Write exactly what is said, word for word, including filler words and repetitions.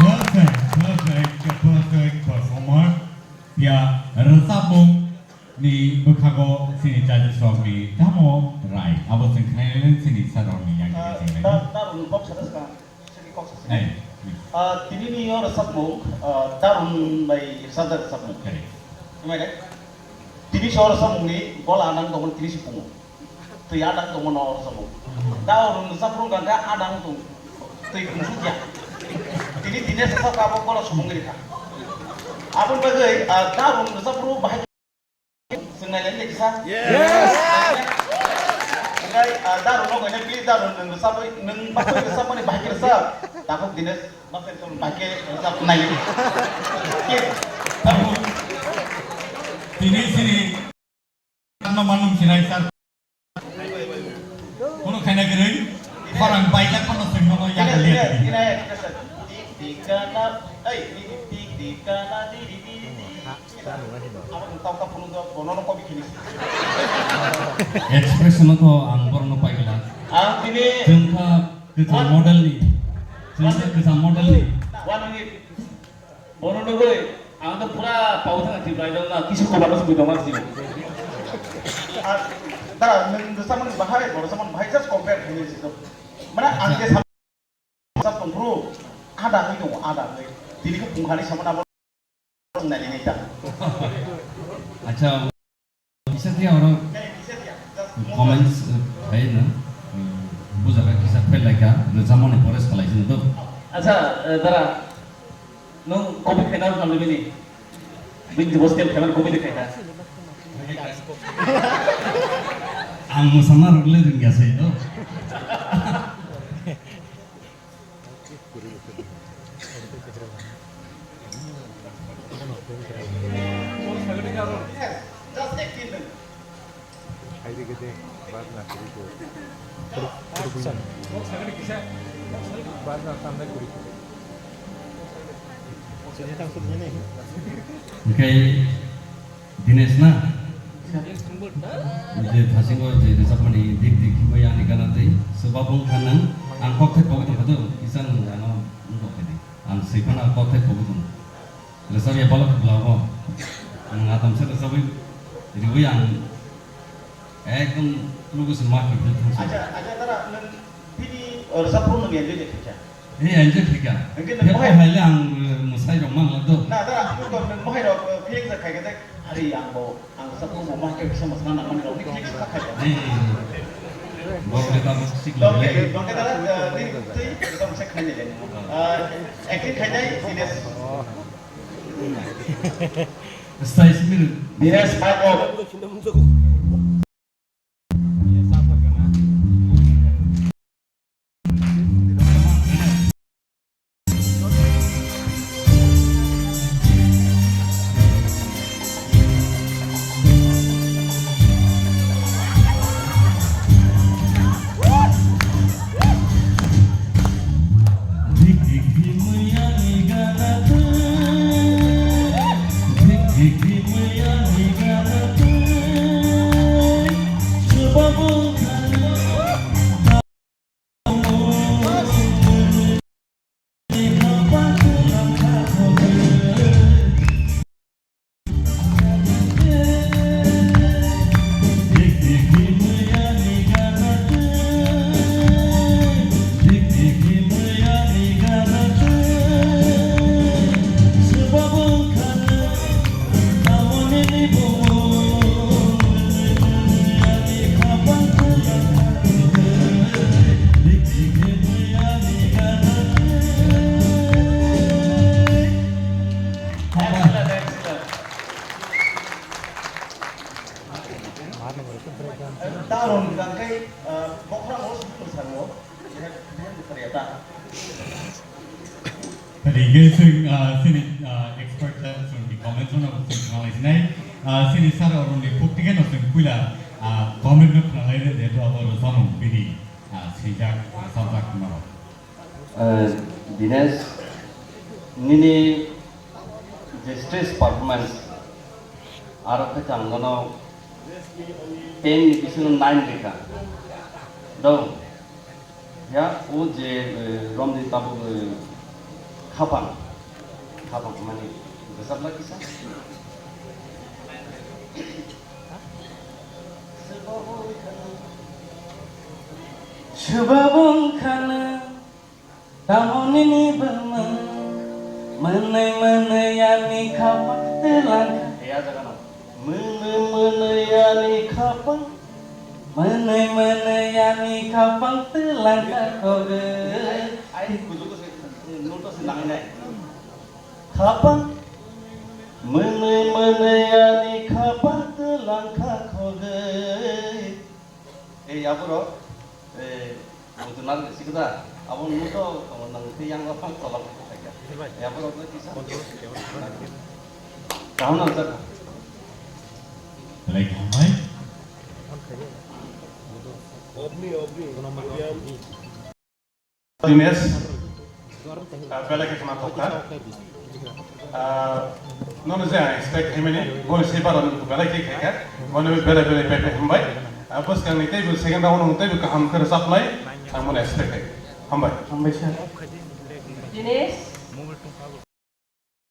Perfect, perfect, perfect performer. Ya, rwchapmung ni bwkhago chini judges rok ni tamo rai. Abo chwng khainai chini sir rok ni yang Ah, chini. Da-, Darun kok sa da sa. Sini kok sa sini. Eh, please. Ah, tini ni yo rwchapmung, ah, Darun bai rwchapjak rwchapmung. Correct. Tini so rwchapmung ni gola nang tongmani tini si pungo. Twi adang tongmano oro sobo. Da oro nwsa phuru gangkha adang tong. Twi kungsukya. Tini tine sasa kabo kono sumung rikha. Aboni bagwi, ah, da oro nwsa phuru bahai swngnai lai kisa. Yes. Ngai, ah, da oro no gane please da oro nwsa bai nwng bakwi nwsa mani bahai kisa. Takok dine bakwi nwsa bahai ke nwsa nai. Ke. Tini sini Ano manum sinai sir. Kono khaina kwrwi, khorang baijak phano swngmano yak liya. Expression no to ang borokno paigwla. Ang tini Chwng kha kwcham model ni. Chwng kha kwcham model ni. One minute. Bono nugwi, ang to pura pau thang Tripura jong na, kisu kobar no sugwi tongma sio. Ah, da, nwng rwchapmani bahai, bo rwchapmani bahai, just compare khainai se to. Mane, ang je sam-, sam tongphuru, ada wngwi tongo, ada wngwi. Tini khe phung khani samani abo nai nai ta. Acha. Kisa tiya oro comments, eh, hai na, eh, bujaga kisa fail laika, rwchapmani pore salai sini to. Acha, eh, dara, nung copy khaina rw nang bini? Bini jebo stem khaina copy de khaina. Ang mwsana rwgle rwngya se to. Hwnkhe Dinesh na? Je thasingo je rwchapmani dik dik himwi ani gana tei swbabung kha nwng. Ang kokthai pogwi tongkha do, kisa nwng ano wngkok khe di. Ang swi phano kokthai pogwi tongo. Rwchapya balok khlago. Nwng atamsa rwchapwi riwi ang ekdom lugu se ma khe thangsa. Acha, acha, dara, nwng bini, uh, rwchapmung nwng enjoy de khaikha? Ee, enjoy khaikha. Hwnkhe nwng mohai haile ang, uh, mwsai rok mang lak do. Na, dara, ang to nwng mohai rok, uh, feeling sa khaikha de, ari ang bo, ang rwchapmung bo mohai khe kisa mwsana nangmani rok ni feeling sa khaikha. Ee. Bongke tamo sikla. Bongke, bongke tala, eh, ni twi, tamo sek khaini le. Ah, acting khainai, Dinesh. Style simi. Dinesh, Paiko. Excellent, excellent. Taron kangkai, ah, bokra mo sini mo sango. They have, they have to try ta. Tadi ke sing, ah, sini, ah, expert ta sini comment sini aku sing kenal sini. Ah, sini sar orang ni pukti kan orang puila, ah, comment no kenal aja dia tu apa orang sama bini, ah, sejak, ah, samsak kemana. Eh, Dinesh, nini je stage performance, aro khe ang nono ten ni bisingo nine rikha. Dong, ya, o je, eh, romni tabuk, eh, khapang, khapang mani bwsajak kisa. Swbabung khana. Tamo nini bwmwng, mwnwi mwnwi ani khapang twlangkha. Mwnwi mwnwi ani khapang, mwnwi mwnwi ani khapang twlangkha khogwi. Khapang, mwnwi mwnwi ani khapang twlangkha khogwi. Ei, aborok, ei, muchunal sikda, abo muto, nang khe yang tolak khaika. Ei, aborok no kisa. Kaham nang jak. Belai kaham bai. Obni, obni. Dinesh, ah, belai khe khna thok kha. Ah, nono je ang expect khaimani, bo se bara belai khe khaikha. Bono belai belai pai pai hambai. Ah, bwskang ni teibo second round no teibo kaham khe rwchapnai, ang bono expect khai. Hambai. Hambai sir. Dinesh.